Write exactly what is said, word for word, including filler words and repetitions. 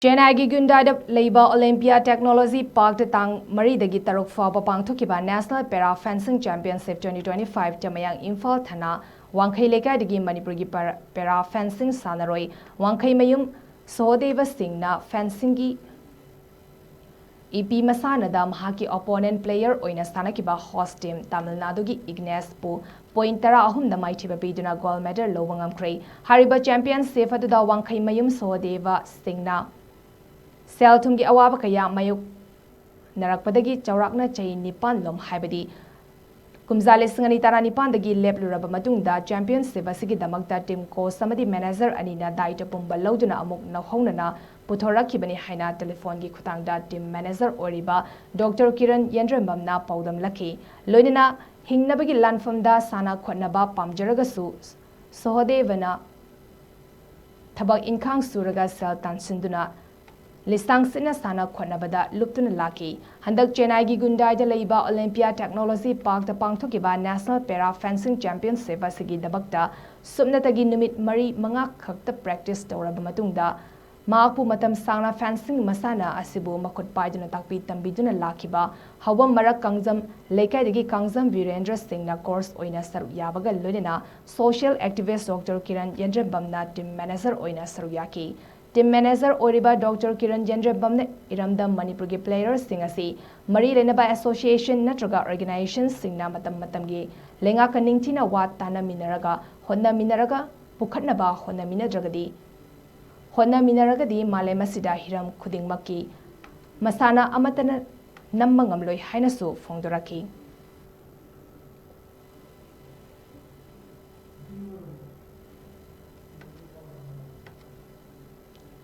ꯆꯦꯟꯅꯥꯏꯒꯤ ꯒꯨꯟꯗꯥꯏꯗ ꯂꯩꯕ ꯑꯣꯂꯤꯝꯄꯤꯌꯥ ꯇꯦꯛꯅꯣꯂꯣꯖꯤ ꯄꯥꯔꯛꯇ ꯇꯥꯡ ꯃꯔꯤꯗꯒꯤ ꯇꯔꯨꯛ ꯐꯥꯎꯕ ꯄꯥꯡꯊꯣꯛꯈꯤꯕ National Para Fencing Championship twenty twenty-five ꯇ ꯃꯌꯥꯡ ꯏꯝꯐꯥꯜ ꯊꯥꯅ ꯋꯥꯡꯈꯩ ꯂꯩꯀꯥꯏꯗꯒꯤ ꯃꯅꯤꯄꯨꯔꯒꯤ ꯄꯦꯔꯥ ꯐꯦꯟꯁꯤꯡ ꯁꯥꯟꯅꯔꯣꯏ ꯋꯥꯡꯈꯩꯃꯌꯨꯝ ꯁꯣꯍꯣꯗꯦꯕ ꯁꯤꯡꯅ ꯐꯦꯟꯁꯤꯡꯒꯤ ꯏꯄꯤ ꯃꯁꯥꯟꯅꯗ ꯃꯍꯥꯛꯀꯤ ꯑꯣꯄꯣꯅꯦꯟ ꯄ꯭ꯂꯦꯌꯔ ꯑꯣꯏꯅ ꯁꯥꯟꯅꯈꯤꯕ ꯍꯣꯁ ꯇꯤꯝ ꯇꯥꯃꯤꯜ ꯅꯥꯗꯨꯒꯤ ꯏꯒꯅꯦꯁꯄꯨ ꯄꯣꯏꯟ ꯇꯔꯥ ꯑꯍꯨꯝꯗ ꯃꯥꯏꯊꯤꯕ ꯄꯤꯗꯨꯅ ꯒꯣꯜ ꯃꯦꯗꯜ ꯂꯧꯕ ꯉꯝꯈ꯭ꯔꯦ꯫ ꯍꯥꯏꯔꯤꯕ ꯆꯦꯝꯄꯤꯌꯟꯁꯤꯞ ꯑꯗꯨꯗ ꯋꯥꯡꯈꯩꯃꯌꯨꯝ ꯁꯣꯍꯣꯗꯦꯕ ꯁꯤꯡꯅ ꯁꯦꯜ ꯊꯨꯝꯒꯤ ꯑꯋꯥꯕ ꯀꯌꯥ ꯃꯥꯌꯣꯛꯅꯔꯛꯄꯗꯒꯤ ꯆꯥꯎꯔꯥꯛꯅ ꯆꯍꯤ ꯅꯤꯄꯥꯟ ꯂꯣꯝ, ꯍꯥꯏꯕꯗꯤ ꯀꯨꯝꯖꯥ ꯂꯤꯁꯤꯡ ꯑꯅꯤ ꯇꯔꯥꯅꯤꯄꯥꯟꯗꯒꯤ ꯂꯦꯞꯂꯨꯔꯕ ꯃꯇꯨꯡꯗ ꯆꯦꯝꯄꯤꯌꯟꯁꯤꯞ ꯑꯁꯤꯒꯤꯗꯃꯛꯇ ꯇꯤꯝ ꯀꯣꯆ ꯑꯃꯗꯤ ꯃꯦꯅꯦꯖꯔ ꯑꯅꯤꯅ ꯗꯥꯏꯇ ꯄꯨꯝꯕ ꯂꯧꯗꯨꯅ ꯑꯃꯨꯛ ꯅꯧꯍꯧꯅꯅ ꯄꯨꯊꯣꯔꯛꯈꯤꯕꯅꯤ ꯍꯥꯏꯅ ꯇꯦꯂꯤꯐꯣꯟꯒꯤ ꯈꯨꯊꯥꯡꯗ ꯇꯤꯝ ꯃꯦꯅꯦꯖꯔ ꯑꯣꯏꯔꯤꯕ ꯗꯣꯛꯇꯔ ꯀꯤꯔꯟ ꯌꯦꯟꯗ꯭ꯔꯦꯝꯕꯝꯅ ꯄꯥꯎꯗꯝꯂꯛꯈꯤ꯫ ꯂꯣꯏꯅꯅ ꯍꯤꯡꯅꯕꯒꯤ ꯂꯥꯟꯐꯝꯗ ꯁꯥꯟꯅ ꯈꯣꯠꯅꯕ ꯄꯥꯝꯖꯔꯒꯁꯨ ꯁꯣꯍꯣꯗꯦꯕꯅ ꯊꯕꯛ ꯏꯟꯈꯥꯡ ꯁꯨꯔꯒ ꯁꯦꯜ ꯇꯥꯟꯁꯤꯟꯗꯨꯅ ꯂꯤꯁꯥꯡ ꯁꯤꯠꯅ ꯁꯥꯟꯅ ꯈꯣꯠꯅꯕꯗ ꯂꯨꯞꯇꯨꯅ ꯂꯥꯛꯈꯤ꯫ ꯍꯟꯗꯛ ꯆꯦꯟꯅꯥꯏꯒꯤ ꯒꯨꯟꯗꯥꯏꯗ ꯂꯩꯕ ꯑꯣꯂꯤꯝꯄꯤꯌꯥ ꯇꯦꯛꯅꯣꯂꯣꯖꯤ ꯄꯥꯔꯛꯇ ꯄꯥꯡꯊꯣꯛꯈꯤꯕ National Para Fencing Championship ꯑꯁꯤꯒꯤꯗꯃꯛꯇ ꯁꯨꯞꯅꯇꯒꯤ ꯅꯨꯃꯤꯠ ꯃꯔꯤ ꯃꯉꯥ ꯈꯛꯇ ꯄ꯭ꯔꯦꯛꯇꯤꯁ ꯇꯧꯔꯕ ꯃꯇꯨꯡꯗ ꯃꯍꯥꯛꯄꯨ ꯃꯇꯝ ꯁꯥꯡꯅ ꯐꯦꯟꯁꯤꯡ ꯃꯁꯥꯟꯅ ꯑꯁꯤꯕꯨ ꯃꯈꯨꯠ ꯄꯥꯏꯗꯨꯅ ꯇꯥꯛꯄꯤ ꯇꯝꯕꯤꯗꯨꯅ ꯂꯥꯛꯈꯤꯕ ꯍꯧꯕꯝ ꯃꯔꯛ ꯀꯥꯡꯖꯝ ꯂꯩꯀꯥꯏꯗꯒꯤ ꯀꯥꯡꯖꯝ ꯕꯤꯔꯦꯟꯗ꯭ꯔ ꯁꯤꯡꯅ ꯀꯣꯆ ꯑꯣꯏꯅ ꯁꯔꯨꯛ ꯌꯥꯕꯒ ꯂꯣꯏꯅꯅ ꯁꯣꯁꯤꯌꯦꯜ ꯑꯦꯛꯇꯤꯚꯤꯁ꯭ꯠ ꯗꯣꯛꯇꯔ ꯀꯤꯔꯟ ꯌꯦꯟꯗ꯭ꯔꯦꯝꯕꯝꯅ ꯇꯤꯝ ꯃꯦꯅꯦꯖꯔ ꯑꯣꯏꯅ ꯁꯔꯨꯛ ꯌꯥꯈꯤ꯫ ꯇꯤꯝ ꯃꯦꯅꯦꯖꯔ ꯑꯣꯏꯔꯤꯕ ꯗꯣꯛꯇꯔ ꯀꯤꯔꯟ ꯌꯦꯟꯗ꯭ꯔꯦꯝꯕꯝꯅ ꯏꯔꯝꯗꯝ ꯃꯅꯤꯄꯨꯔꯒꯤ ꯄ꯭ꯂꯦꯌꯔꯁꯤꯡ ꯑꯁꯤ ꯃꯔꯤ ꯂꯩꯅꯕ ꯑꯦꯁꯣꯁꯤꯌꯦꯁꯟ ꯅꯠꯇ꯭ꯔꯒ ꯑꯣꯔꯒꯅꯥꯏꯖꯦꯁꯟꯁꯤꯡꯅ ꯃꯇꯝ ꯃꯇꯝꯒꯤ ꯂꯩꯉꯥꯛꯀ ꯅꯤꯡꯊꯤꯅ ꯋꯥ ꯇꯥꯟꯅꯃꯤꯟꯅꯔꯒ ꯍꯣꯠꯅꯃꯤꯟꯅꯔꯒ ꯄꯨꯈꯠꯅꯕ ꯍꯣꯠꯅꯃꯤꯟꯅꯗ꯭ꯔꯒꯗꯤ ꯍꯣꯠꯅꯃꯤꯟꯅꯔꯒꯗꯤ ꯃꯥꯂꯦꯝ ꯑꯁꯤꯗ ꯍꯤꯔꯝ ꯈꯨꯗꯤꯡꯃꯛꯀꯤ ꯃꯁꯥꯟꯅ ꯑꯃꯠꯇꯅ ꯅꯝꯕ ꯉꯝꯂꯣꯏ ꯍꯥꯏꯅꯁꯨ ꯐꯣꯡꯗꯣꯔꯛꯈꯤ꯫